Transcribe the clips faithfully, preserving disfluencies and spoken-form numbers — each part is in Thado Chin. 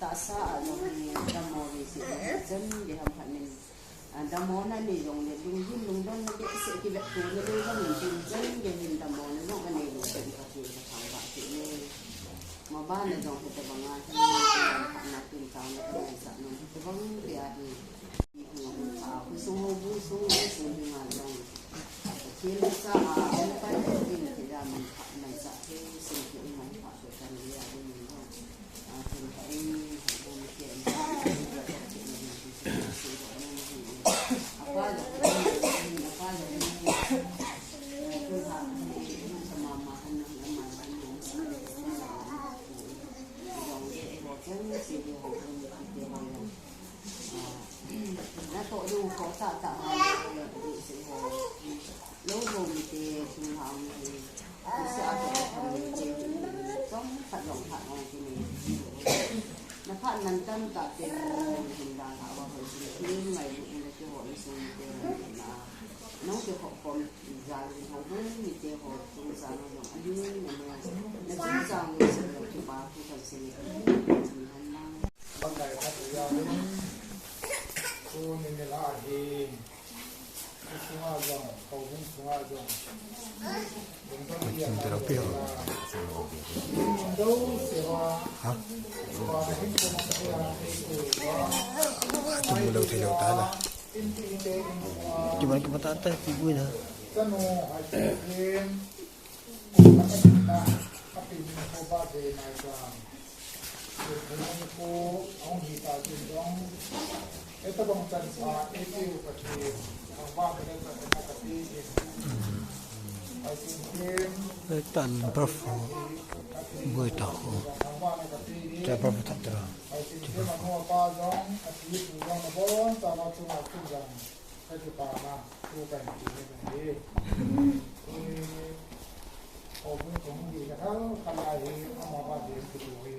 Tahsa a jong hi dammo ve se, chan gei ham khat nin, a, dammo na nei jong le, lunggim lungdon na behseh kivetto na le jong in, tin chan gei hin dammo na jong anei lou jeh in Pathen ka thangvah kit e. Maban a jong hitabang a hi, phatna tin taona ka ngaisah nom hitabang beh ahi. Khosung houbung sung, insung hi ngal jong, Pathen masa a, um pai tin, thei a man pha, man sa thei, sum thei, um man pha, thei kan lia, um man jong. A, thei ka in, houbung mite, in, apa jong, apa jong, apa jong, apa jong, Natoh diu khoh tahtah ha, lou lou mite, chunglhang mite, asa toh tham mite, chomkhat jong phat ong kinei. Na phat man tamtah te, hin dalha uva hoi sung, hin ngailut in na kihou insung mite, na, nong kihou khom, jal in houbung mite ho, chungchang a jong, ahin, na, na chungchang jong, sum jong kipa thu kan sei, ahin, ahin, ahin. Bangai khat u jal in, tuni nilhah hi, khosung a jong, houbung sung a jong, lungdon dia kan nei a, lungdon sewa, sewa na hin kum a, eitu a, tum lou thei lou ta na. Kiman kiman ta ta, kibui na. Tanu, ai, Tan birth ho, boi ta ho. Ta birth ta tera. Ka kipana thu kahin ti ni hi. Tuni, houbung sung hi hal khat lai hi, ama birthday kitu hi.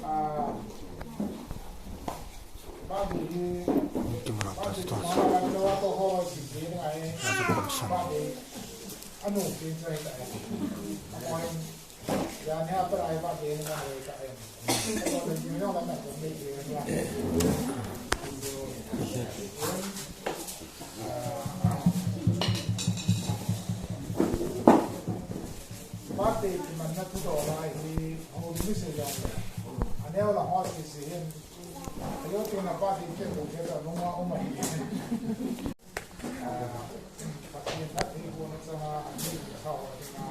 Ah, birthday hi, camera ta birthday to. Birthday hi, anu pi chai ta. Amoin, ya ne apa ai ba de na ai ka ai. Ko le ni no la na ko me de na. Birthday kimanna thu doh lai hi, hou ni se jong le. Aneo la ho si si hin. Ayo tu na birthday ke ko ke ta nunga o ma hi. Ah, Pathen na thei ko na chang a, ani ka ho a ding a.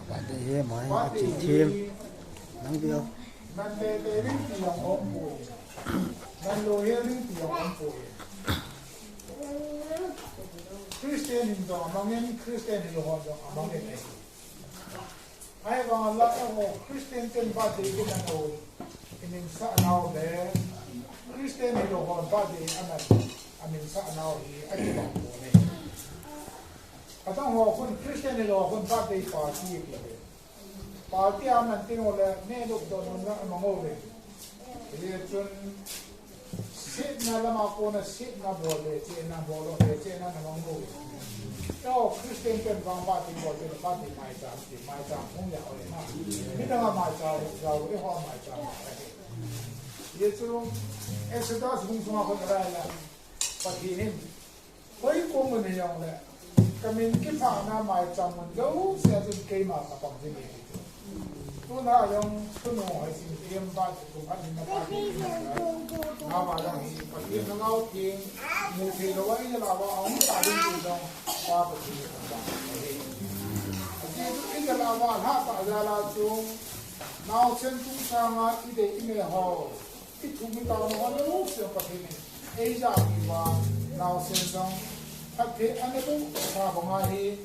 Birthday hi mai, ati thim. Nang vio. Nan le le ring ti jong um poi. Nan lo he ring ti jong um poi. Christian in jong amang in, Christian hilou hon jong amang in. Ahivang a la eiho Christian ten birthday i man u, i min sah nau le, Christian hilou hon birthday a man, a min sah nau hi, a kibang poi. Adang ho khun Christian hilou khun birthday party ti le. Party a man teng u le, ne lupdoh nom na amang u le. Hijeh chun, setna lama kona setna bol le, chena bol le, chena na mang u. Eiho Christian ten vang party bol le, party maicham ti, maicham hung ya u le na. Midang a maicham, ya u le, eiho maicham. Hijeh chun, Exodus bung sunga khun alai la, Pathen in Koi ko mun hijongle, ka min kiphahna maicham mun jouse a chun keima ka pang ding ahi. Tuna jong, tunu hoi sin tiam ba, kum khat hin na pa ki na ba jong hi, Pathen na ngau theng, mu thei lou a i jal a ba, a hung ta ding ti jong, Pa Pathen ni kan ba ahi. Ati chu i jal a ba, lha ta jal a chu, naosen chungchang a i dei i me ho. I thu mi tao na ho le u se Pathen in. Ei ja mi ba. Naosen jong, phatthei ana boh sa banga hi,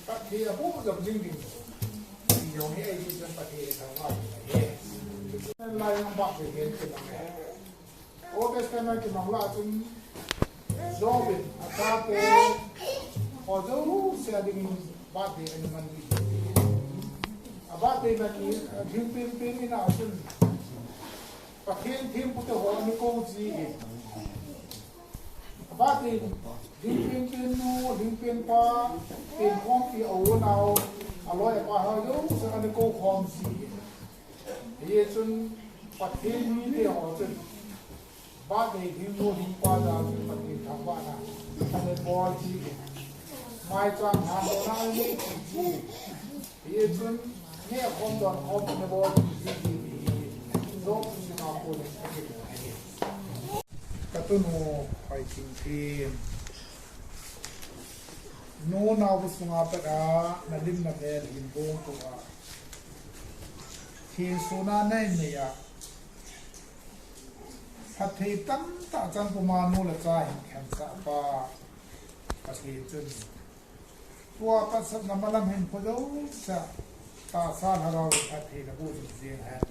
phatthei aboh jom jing ding. Ti jong hi eiti chun phatthei thangvah ding ahi. Lai jong birthday hi kimang e. Old Testament kimang lah chun, Job in achate ho jouse a dingin birthday ana man ji. A birthday man hi, a ding penpen in a chun, Pathen thempu te ho ana kou ji e. Birthday, ding penpen nu, ding pen pa, penkhompi a u a nao, aloi apa ho jouse ana kou khom ji e. Hichun Pathen mite ho chun, birthday ding nu ding pa jal chun Pathen thangvahna ana bol ji e. Maicham lhandohna ana nei ji e. Hichun, nehkhom donkhom ana bol ji e. Job sunga kona hi. Ka tunu Hoiching Thim. Nu naobu sunga pat a, na lim na mel hin bong tua, thil suna nei nei a, phatthei tamtah chang puma nu le cha hin khensah pa, Pathen chun tua patsahna malam hin pha jouse a, tahsa lhagao in phatthei naboh jing jeng hen.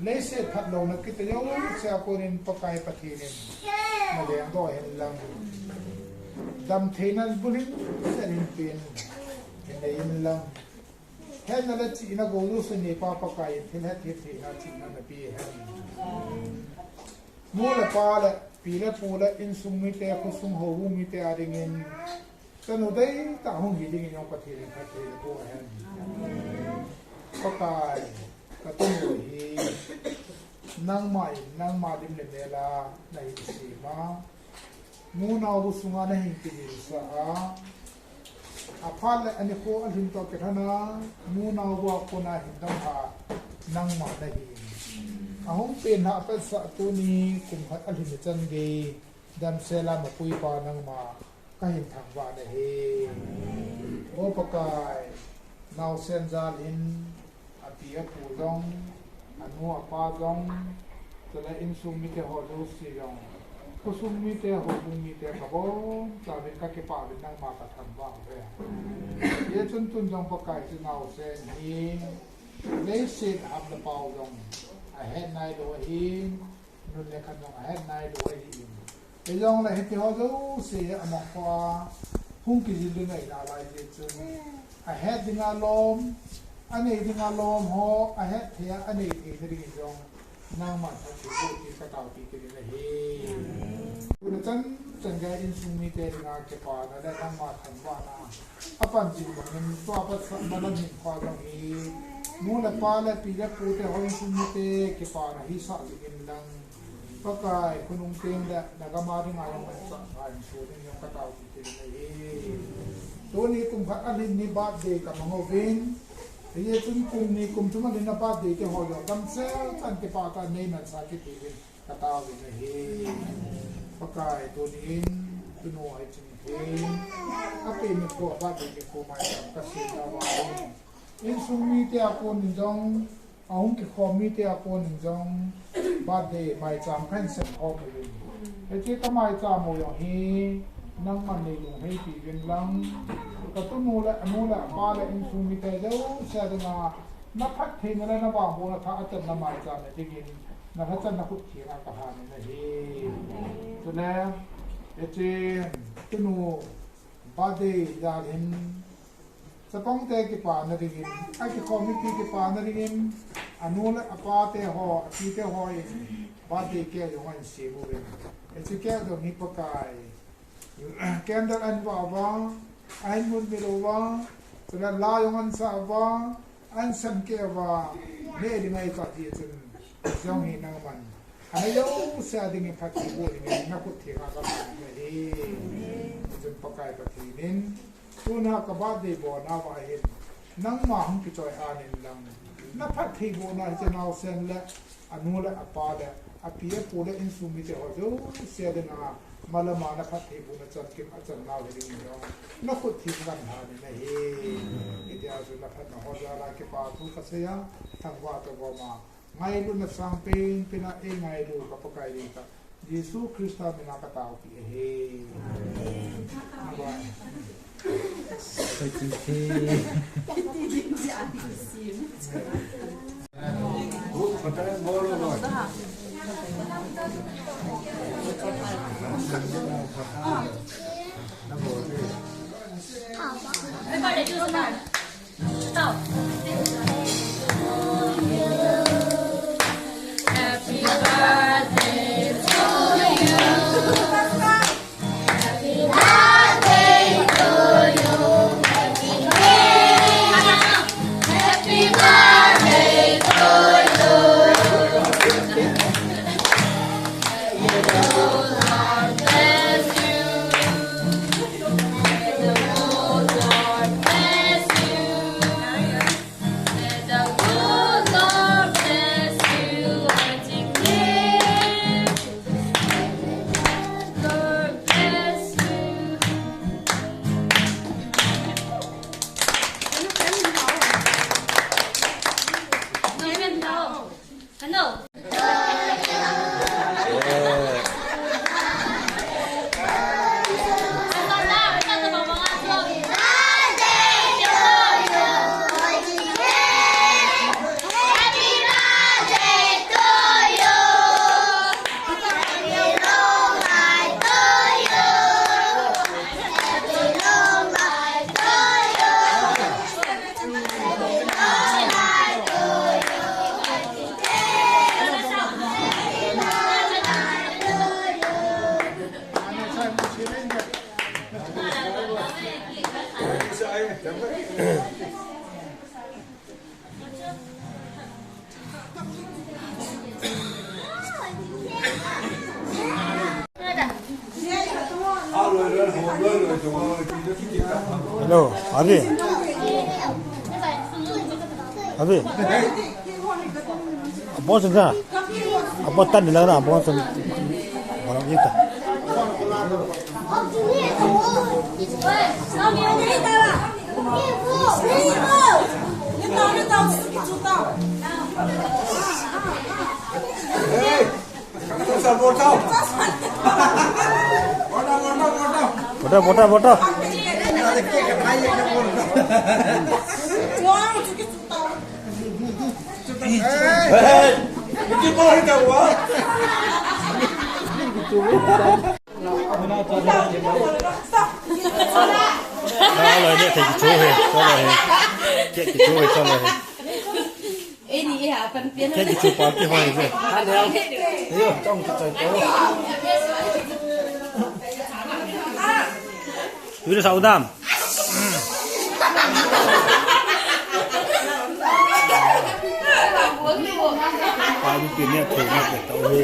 Leiset phatlouna kiti jouse a konin Pakai Pathen in nalengdoh hen lang, damtheina bulhing sel hin pen hin nei in lang, hetna le chihna gou jouse neipa Pakai in thil het thil theina chihna napeh hen. Nu le pa le, pi le pu le, insung mite, khosung houbung mite a dingin, chanu deitah hung hi dingin jong Pathen in phatthei naboh hen. Pakai, ka tunu hi nangma in, nangma lim le mel a nahin sem a, nu naobu sunga nahin kihilsah a, aphat le anikho alhin toh kilhon a, nu naobu a kona hin damlha nangma nahi in. Ahung penlhah petsah tuni kum khat alhin chan gei, damsel a mapui pa nangma kahin thangvah nahi. O Pakai, naosen jal hin, api apu jong, anu apa jong, chule insung mite ho jouse jong, khosung mite, houbung mite, kabonchauvin kakipah uvin nangma kathangvah uve. Hichun tun jong Pakai, chu naosen hi leiset ham le pao jong ahet nailou ahin, nun le khan jong ahet nailou ahin, hijongle hitiho jouse hi amang khoa hung kijil ding ahi nalai jeh chun, ahet dinga lom, anei dinga lom ho ahet thei a, anei theina dingin jong nangman phatthei boh tin kataopi kit in ahi. Tuna chan chan gei insung mite dinga kipana le nangma thangvahna apan jing bangin, tua pat sah malam hin khoa jong hi, nu le pa le, pi le pu te ho, insung mite kipana hisah jing in lang, Pakai, khonung teng le nagam a dinga jong manchah pha in, soh in jong kataopi kit in ahi. Tuni kum khat alhin ni birthday kamang uvin, hichun kum ni kum thum alhin a birthday te ho jong damsel chan kipah tah in neimansah kit uvin kataovin ahi. Pakai, tunin tunu Hoiching Thim, apen nikho a birthday nikho maicham kasem nauva hin, insung mite a konin jong, ahung kikhom mite a konin jong, birthday maicham kahin sem khom uvin, hiche kamaicham u jong hi nangman neilungheipi uvin lang, katunu le anu le apa le insung mite jouse dinga naphattheina le navangbohna thah a channa maicham na dingin nalhachanna khut theng a kalhan in ahi. Chule, hiche tunu birthday jal hin, chapangte kipana dingin, akikhom mipi kipana dingin, anu le apate ho, apite ho in birthday cake jong ahin sem uvin, hiche cake jong hi Pakai, candle ahin vah uva, ahin mutmil uva, chule la jong ahin sah uva, ahin samkeh uva, neh ding ahitai ti chun, jong hi nangman, ana jouse a dingin phatthei boh dingin nakhut theng a kalhan in ahi. Chun Pakai Pathen in, tuna ka birthday bolnauva hin, nangma hung kichoi-an in lang, naphattheibohna hiche naosen le, anu le apa le, api apu le insung mite ho jouse dinga, malama naphattheibohna chankit a channau hi dingin jong, nakhut theng kalhan in ahi. Hitia chu naphatna ho jal a kipa thu kasei a, thangvah tobang a, ngailutna sangpen pen a eingailu ka Pakai deitah, Jesu Christa mina kataopi ahi. Hello, Abi. Abi. Abang sen sa. Abang tan ni la na, abang sen. Abang ita. Bota, bota, bota. Chalo, ye thei kichu he, chalo he. Ye kichu he, chalo he. Ei ni e ha pan pian. Ye kichu pa kihoi he. Ha leo. Yo, chong kichoi to. Tui le sa u dam. Pa ni pin ne thei na ke to he.